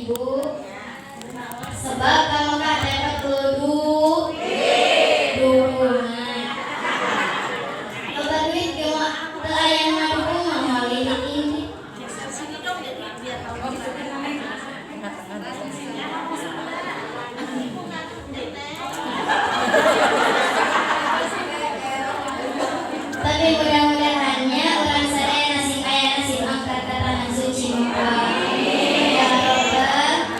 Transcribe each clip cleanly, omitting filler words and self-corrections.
Ibu. Sebab ka Mekah teh perlu dukungan. Loba duit ge mah teu aya nu ngadukung mah moal indit-indit. Sini dong, jadi biar tahu. Tapi mudah-mudahannya urang sadaya nasib aya nasib angkat ke tanah suci Mekah. Ya Rabbal.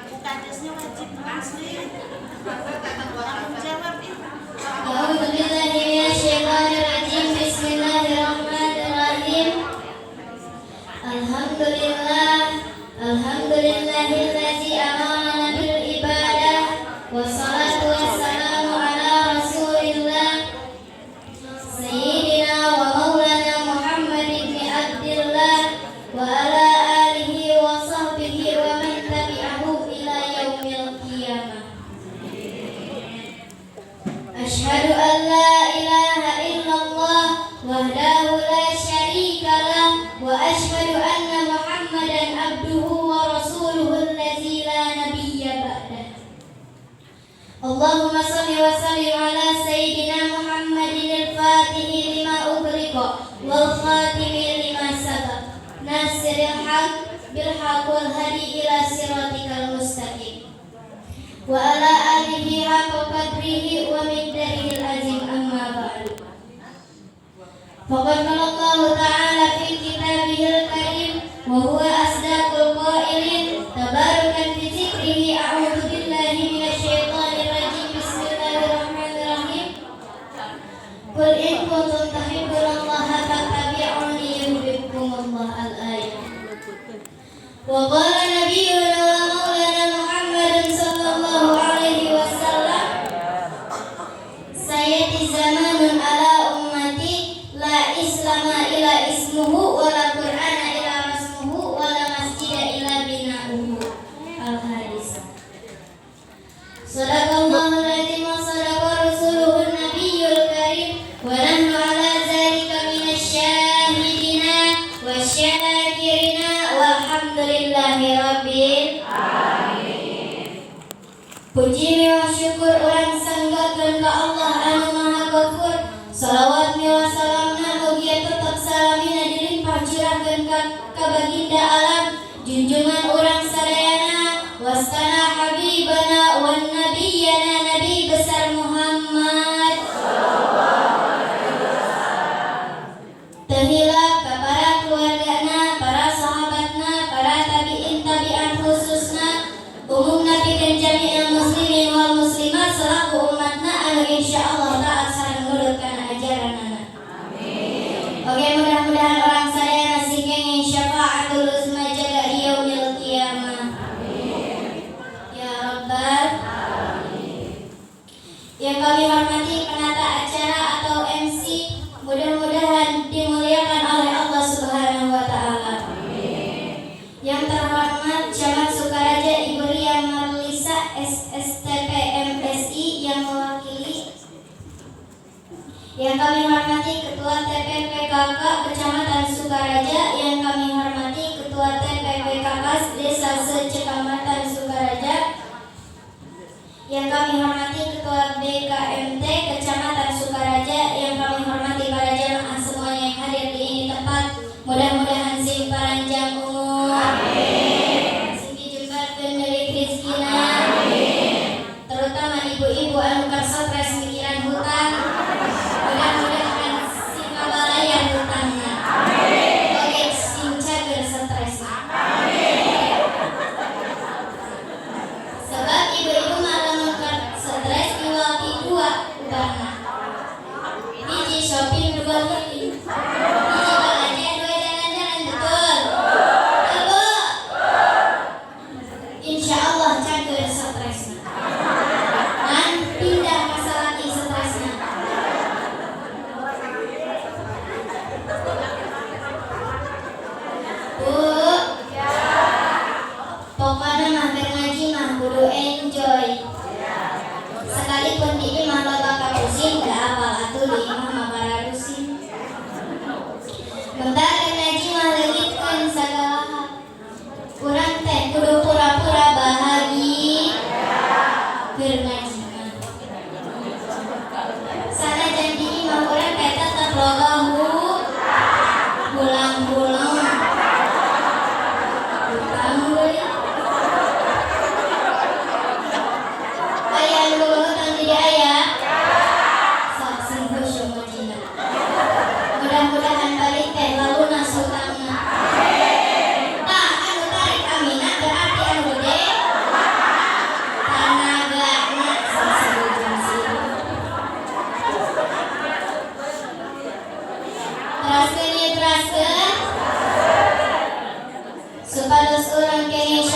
Bukadesnya wajib asli. Tanggung jawab itu. A'udzu billahi minasyaitonir rajim. Bismillahirrahmanirrahim. Alhamdulillah, alhamdulillahillazi amarana bil ibadah, wassalatu wassalamu ala Rasulillah sayyidina wa maulana Muhammad ibn Abdillah wa ala alihi wa sahbihi wa man tabi'ahu ila yaumil qiyamah. Asyhadu an la ilaha illallah wahdahu la syarika lah wa asyhadu anna Muhammadan abduhu wa rasuluhu allazi la nabiyya ba'dah. Allahumma salli wa sallim ala sayyidina Muhammadin al-fatihi lima ughliqa wal khatimi lima sabaq nasiril haq bil haq wal hadi ila siratikal mustaqim wa ala alihi haqqa qadrihi wa miqdarihil azim, amma ba'du. Faqad qala Allah ta'ala fi kitabihil karim wa huwa asdaqul qailin tabarukan fi zikrihi, a'udzu billahi minasyaitonir rajim, bismillahirrahmanirrahim. Qul in kuntum tuhibbunallaha fattabi'uni yuhibbukumullah, al-ayah. Wa qala nabiyyuna wa maulana Muhammadun sallallahu alaihi wasallam, sayati zamanun ala ummati la islama ila ismuhu wa la qur'ana ila rasmuhu wa la masjida ila bina'uhu, al hadis. Sadaqallahul azim wa sadaqa rasuluhun nabiyyul karim wa nahnu ala zalika minasyahidina wa syakirina walhamdulillahi rabbil alamin. Puji miwah syukur urang sanggakeun ka Allah anu Maha Ghafur. Salawat miwah salamna mugia tetep salamina dilimpah curahkeun ka baginda alam, junjungan urang sadayana, wastana habibana wan nabiyana Nabi besar Muhammad. Teu hilap ka para keluargana, para sahabatna, para tabiin tabi'an, khususna umumna pikeun jami'il muslimin wal muslimat selaku umatna anu insyaallah taat sareng nurut kana ajaranana. Oke, mudah-mudahan urang sadayana sing kenging syafaatul uzma jaga di yaumil qiyamah. Ya Rabbal. Yang kami hormati penata acara atau MC, mudah-mudahan dimuliakan oleh Allah Subhanahu wa taala. Yang terhormat Camat Sukaraja Ibu Ria Marlisa SSTP MSI yang mewakili. Yang kami hormati Ketua TPPKK Kecamatan Sukaraja, yang kami hormati Ketua TPPKK Desa Secekecamatan Sukaraja, yang kami hormati Ketua BKMT Kecamatan Sukaraja, yang kami hormati para jamaah semuanya yang hadir di ini tempat. Mudah-mudahan sing paranjang umur, sing dijembarkeun milik rizkina, terutama ibu-ibu anu keur stres mikiran hutang, mudah-mudahan sing kabalayar hutangna. Oke, sing cager stresna. Sebab ibu-ibu mah lamun keur stres iwal ti dua ubarna. Utang deui. Aya nu boga hutang di dieu aya? Sok sing khusyuk ngajina. Mudah-mudahan balik teh lalunas hutangna. Tah, anu tarik amina berarti anu gede tanagana, sasebut sih. Teraskeun ieu, teraskeun supados urang kenging.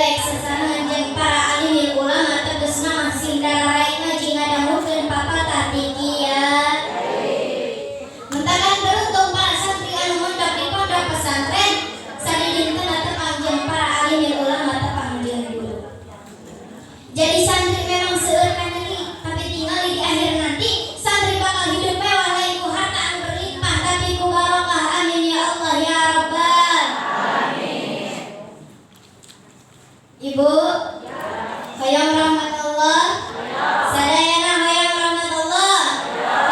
Daek sasarengan jeung para alimil ulama, tegasna mah sing daraek ngaji ngadangukeun papatah ti kiai. Mentakan beruntung para santri anu mondok di pondok pesantren, sadidintena tepang jeung para alimil ulama, tepang jeung guru. Jadi santri memang seueur kanyeri, tapi tinggal di akhir nanti santri bakal hidup mewah, lain ku harta anu berlimpah, tapi ku barokah. Amin ya Allah ya Rabbal. Ibu, hoyong rahmat Allah? Sadayana hoyong rahmat Allah?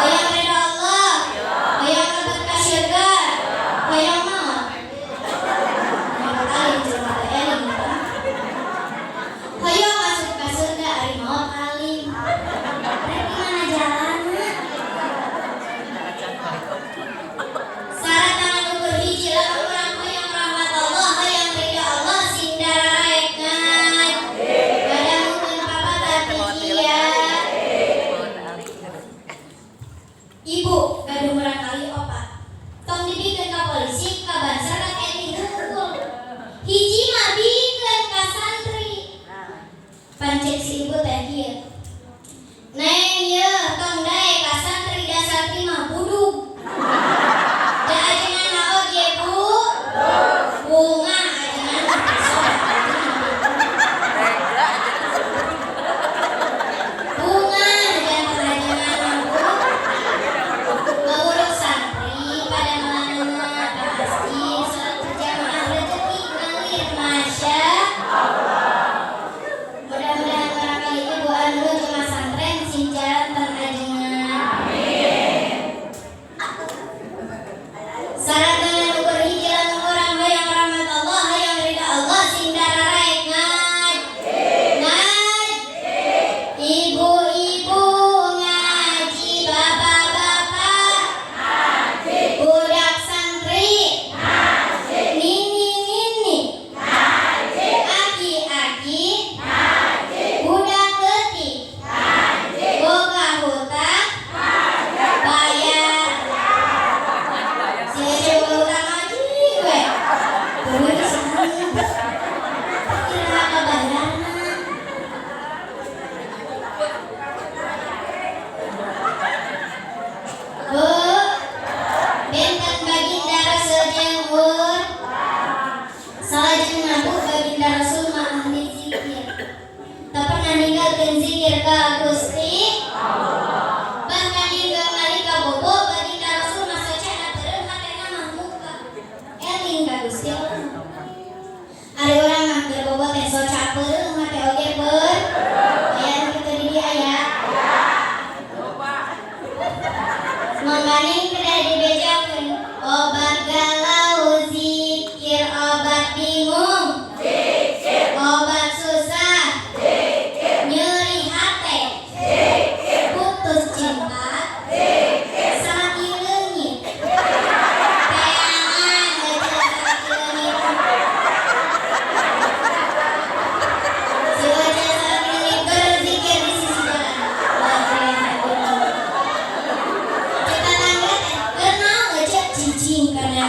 Hoyong ridho Allah? Hoyong lebet ka syurga? Hoyong maot? Maot alim jelema teh eling eta. Hoyong masuk ka surga, ari maot alim. Rek mana jalanna? Syarat tangan ukur hiji, lamun urang hoyong rahmat Allah, hoyong ridho Allah, sing daraek ngadangukeun papatah ti kiai. Ibu gaduh murangkalih opat. Tong dibikeun ka polisi, ka banser, ka TNI hungkul. Hiji mah bikeun ka santri. Pan cek si ibu teh kieu. "Neng, ye tong daek ka santri, da santri mah budug. Da ajengan oge bu. Bunga ajengan sok ajengan. Bunga jantan ajengan bu. Ngurus santri pada melanana ka masjid, salat berjamaah, rezeki ngalir, masya Allah." Mudah-mudahan barangkali ibu anu nuju masantren sing janten ajengan. Syarat dengan ukur hiji, lamun urang hoyong rahmat Allah, hoyong ridho Allah, sing daraek ngaj. Ibu-ibu ngaji, bapak-bapak, budak santri, nini-nini, aki-aki, budak leutik, boga hutang, bayar. Si Ece boga hutang ngaji we. Terus sekali. Iraha kabayarna? Bu, benten baginda Rasul jeung ur. Salajengna, Bu, baginda Rasul mah ahli zikir. Tak pernah ninggalkeun zikir ka Gusti. Bahkan hingga nalika bobo, baginda Rasul mah socana peureum, hatena mah muka. Eling ka Gusti Allah. Ari urang mah keur bobo teh soca peureum, hate oge peur. Aya nu kitu di dieu aya? Mangkaning kedah dibejakeun, obat galau zikir, obat bingung obat, susah nyeri hate, putus cinta salaki leungit, teangan heueuh salaki leungit. Si wajah salaki leungit berzikir di sisi jalan. La ilaha illallah. Cek tetangga teh, "Keur naon, Ece?" "Cicing." Karena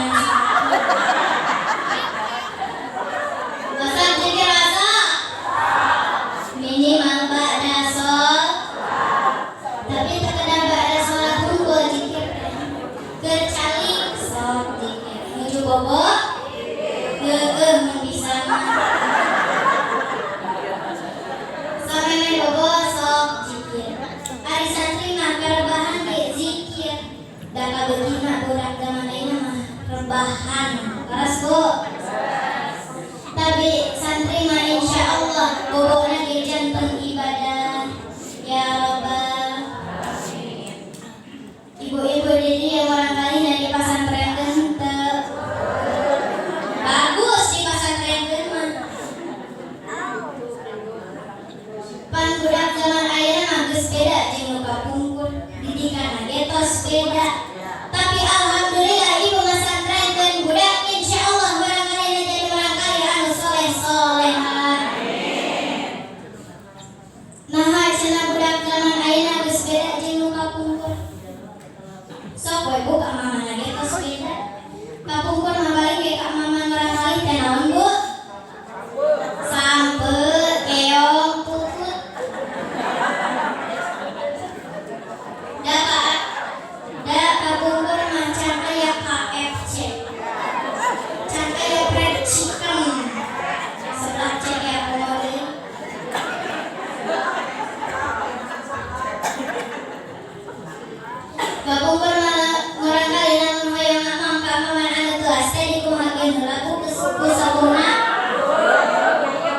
Didoakeun heula ku sepuhna.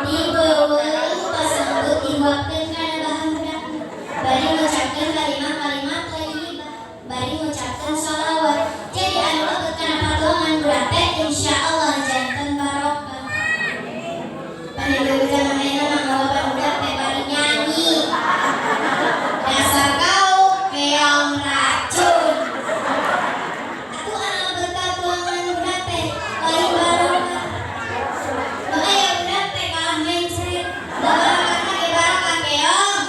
Dibeuweung tos lembut dihuapkeun kana bahang budakna. Bari ngucapkeun kalimah-kalimah thayyibah, bari ngucapkeun sholawat. Jadi anu lebet kana patuangan budak teh insyaallah janten barokah. Pan ibu zaman ayeuna mah ngawapan budak teh bari nyanyi. Dasar kau keong racun. Atuh anu lebet ka tuangan budak teh lain barokah. Makanya budak teh kalah mencret. Da barokahna ge barokah keong.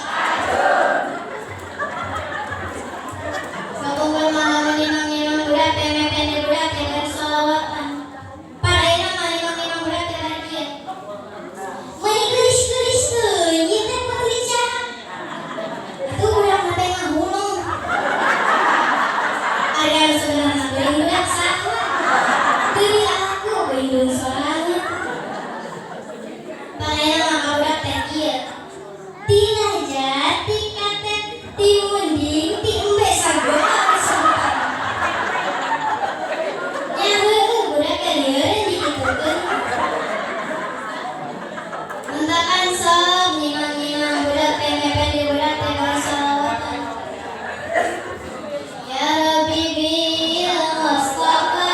Kapungkur mah lamun nimang-nimang budak teh mepende budak teh bari sholawatan. Pan ayeuna mah nimang-nimang budak teh bari kieu. Meuni geulis-geulis teuing ieu teh putri saha? Atuh budak mah teh ngahuleng. Ari anu sebenarna geuning budak saha? Teu aku indung sorangan. Pan ayeuna mah ka budak teh kieu. Tina jati katet ti munding ti embe sagola disebutan. Nya heueuh budak teh lieureun dikitukeun. Mentakan sok nimang-nimang budak teh mepende budak teh bari sholawatan. Ya Rabbi bil Mustafa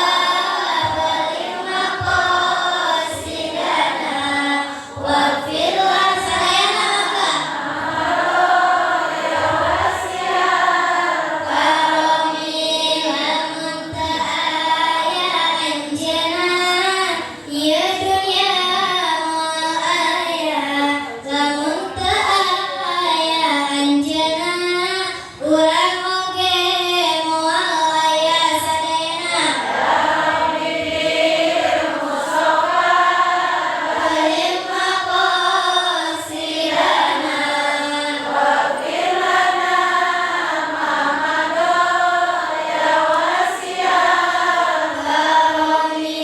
baligh maqasidana waghfir lana sadayana mangga. Karomi lamun teu aya anjeunna ieu dunya moal aya, lamun teu aya anjeunna urang oge moal aya sadayana. Baligh maqasidana. Waghfir lana ma madha ya wasi'al Karomi.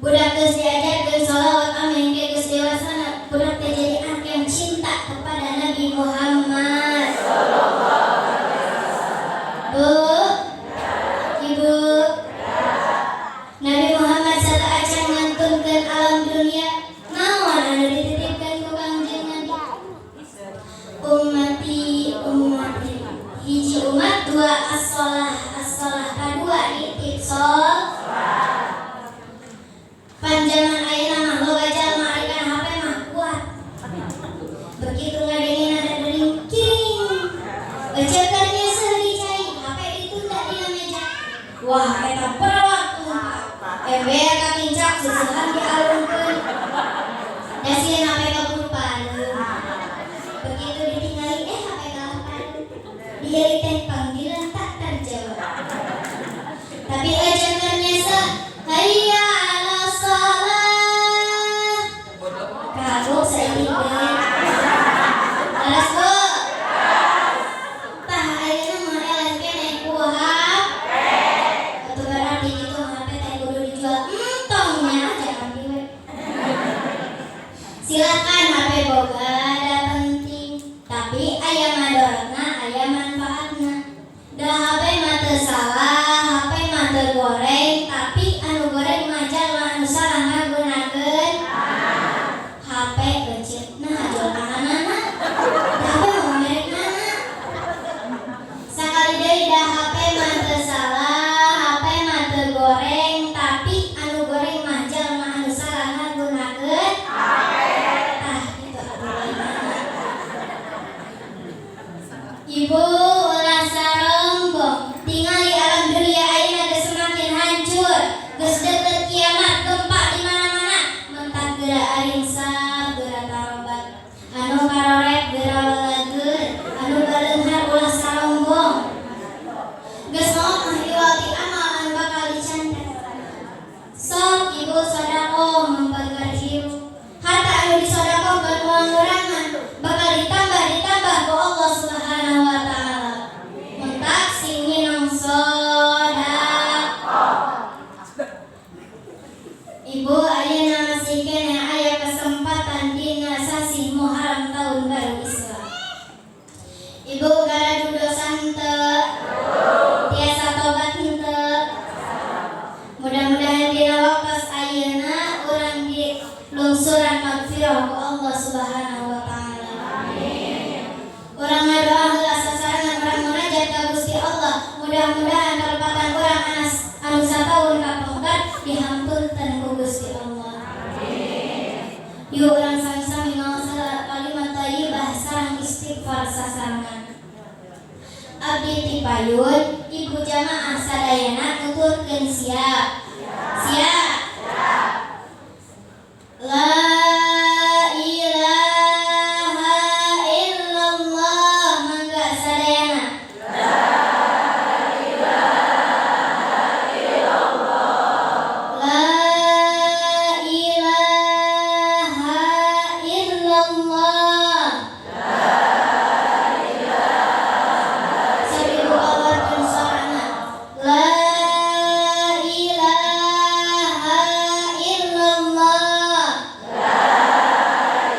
Budak geus diajarkeun sholawat amin ge geus dewasana budak teh jadi anak yang cinta kepada Nabi Muhammad. Bu, Ibu, Nabi Muhammad sateuacan ngantunkeun alam dunia, naon anu dititipkeun ku Kangjeng Nabi? Ummati, ummati. Hiji umat, dua as-sholah, as-sholah kadua nitip sol. Pan jaman ayeuna mah loba jalma ari kana HP mah kuat. Begitu ngadenge nada dering kiring. Eceu keur nyeuseuh di cai, HP ditunda dina meja. Wah, eta perawat tumpak. Ember kakincak seusehan dialungkeun. Da sieun HP kaburu pareum. Begitu ditinggali HP kalah pareum. Dieu teh panggilan tak terjawab. Tapi eceu keur nyeuseuh, hayya 'ala shalah. Kagok saeutik deui. Leres, Bu? Tah ayeuna mah eleh keneh ku HP. Atuh berarti kitu mah HP teh kudu dijual entong nya jangan we. Silakan HP boga da penting, tapi aya madorotna, aya manfaatna. Da HP mah teu salah, HP mah teu goreng, tapi anu goreng mah jalma anu salah ngagunakeun HP eceuk. Nah, jual kahanana. Da HP mah mereknana. Sakali deui da HP mah teu salah, HP mah teu goreng, tapi anu goreng mah jalma anu salah ngagunakeun. Tah kitu atuh lainana. Ibu ulah sarombong, tingali alam dunia ayeuna geus semakin hancur, geus deukeut kiamat, gempa di mana-mana, mentak geura aringsap, geura tarobat. Anu karorek geura balageur, anu baleunghar ulah sarombong. Geus maot mah iwal ti amal anu bakal dicandak. Sok ibu sodakoh mempegar hirup. Harta anu disodakohkeun moal ngurangan, bakal ditambah ditambah ku Allah Subhanahu wa taala. Mentak sing minang sodakoh. Ibu ayeuna masih keneh aya kesempatan dina sasih Muharram tahun baru Islam. Ibu garaduh dosa henteu? Tiasa tobat henteu? Mudah Yuk, urang sami-sami maos kalimat thayyibah sareng istighfar sasarengan. Abdi ti payun, ibu jamaah sadayana nuturkeun siap. Siap. La ilaha illallah, mangga sadayana. La ilaha illallah. La ilaha illallah. La ilaha. Seribu keluarkeun sorana. La ilaha illallah. La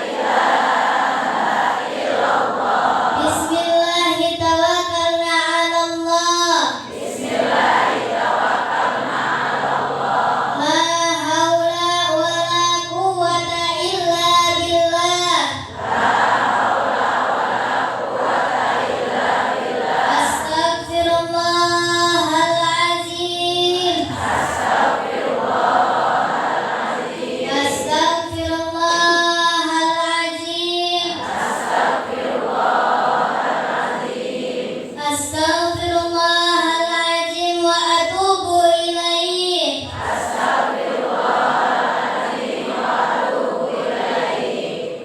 ilaha illallah. Bismillahi tawakkalna 'ala Allah. Bismillahi tawakkalna 'ala Allah. La haula wala quwwata illa billah. La haula wala quwwata illa billah. Astagfirullahalazim. Astagfirullahalazim. Astagfirullahalazim. Astagfirullahalazim. Astagfirullahalazim wa atubu ilaih. Astagfirullahalazim wa atubu ilaih.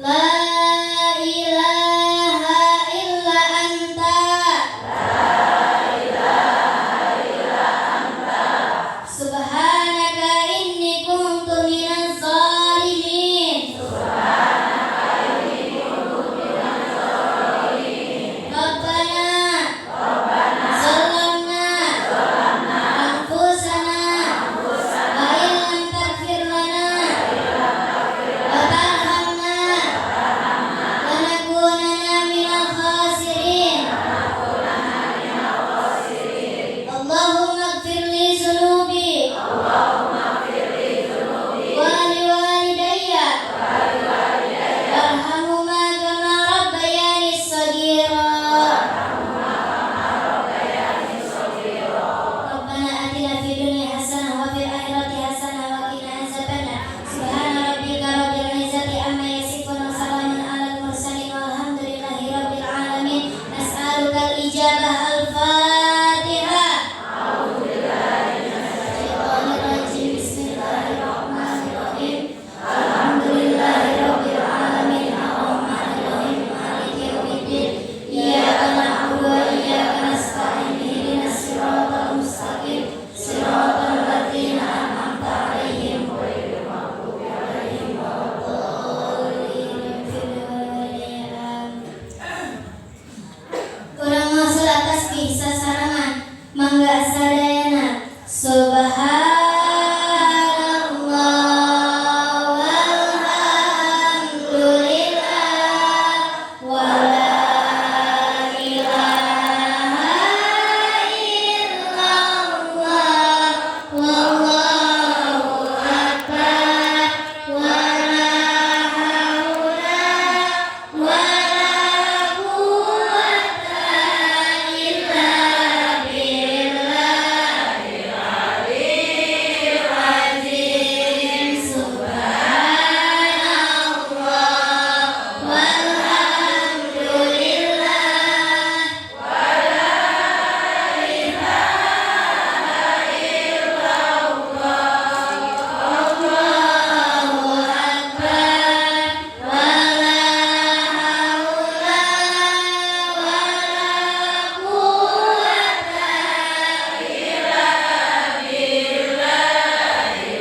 La ilaha illa anta. La ilaha illa anta. Subhanaka inni kuntu minaz zalimin. Subhanaka inni kuntu minaz zalimin. Rabbana Rabbana zalamna zalamna anfusana anfusana wa illam taghfir lana wa tarhamna lanakunanna minal khasirin. Allahumma ighfir li dzunubi Allahumma ighfir li dzunubi wa liwalidayya warhamhuma kama rabbayani shaghira. Rabbana atina fid dunya hasanah wa fil akhirati hasanah wa qina azabannar. Subhana rabbika rabbil izzati amma yasifun wa salamun alal mursalin walhamdulillahi rabbil alamin. Nas'aluka al-ijabah. Al-Fatihah. Syaithanir Bismillahirrahmanirrahim. Alhamdulillahi rabbil alamin. Arrahmanirrahim. Maliki yaumiddin. Iyyaka na'budu wa iyyaka nasta'in. Ihdinas siratal mustaqim. Siratal ladzina an'amta 'alaihim ghairil maghdubi 'alaihim waladdallin. Urang maos tasbih sasarengan, mangga sadayana. Subhanallah walhamdulillah wala ilaha illallah wallahu akbar wala haula wala quwwata illa billah azim. Subhanallah walhamdulillah wala ilaha illallah Allahu akbar wala haula wala quwwata illa billahil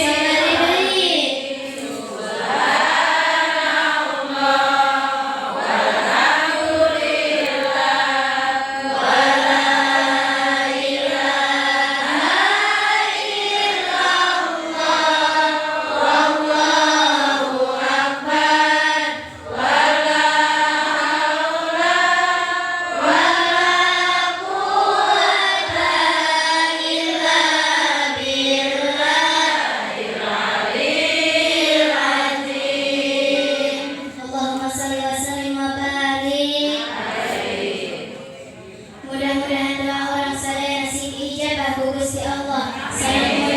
Sakali deui. Subhanallah walhamdulillah wala ilaha illallah wallahu akbar wala haula wala quwwata illa billahil azim. Allahumma shalli wa sallim wa barik. Mudah-mudahan doa urang sadaya sing ijabah ku Gusti Allah. Sareng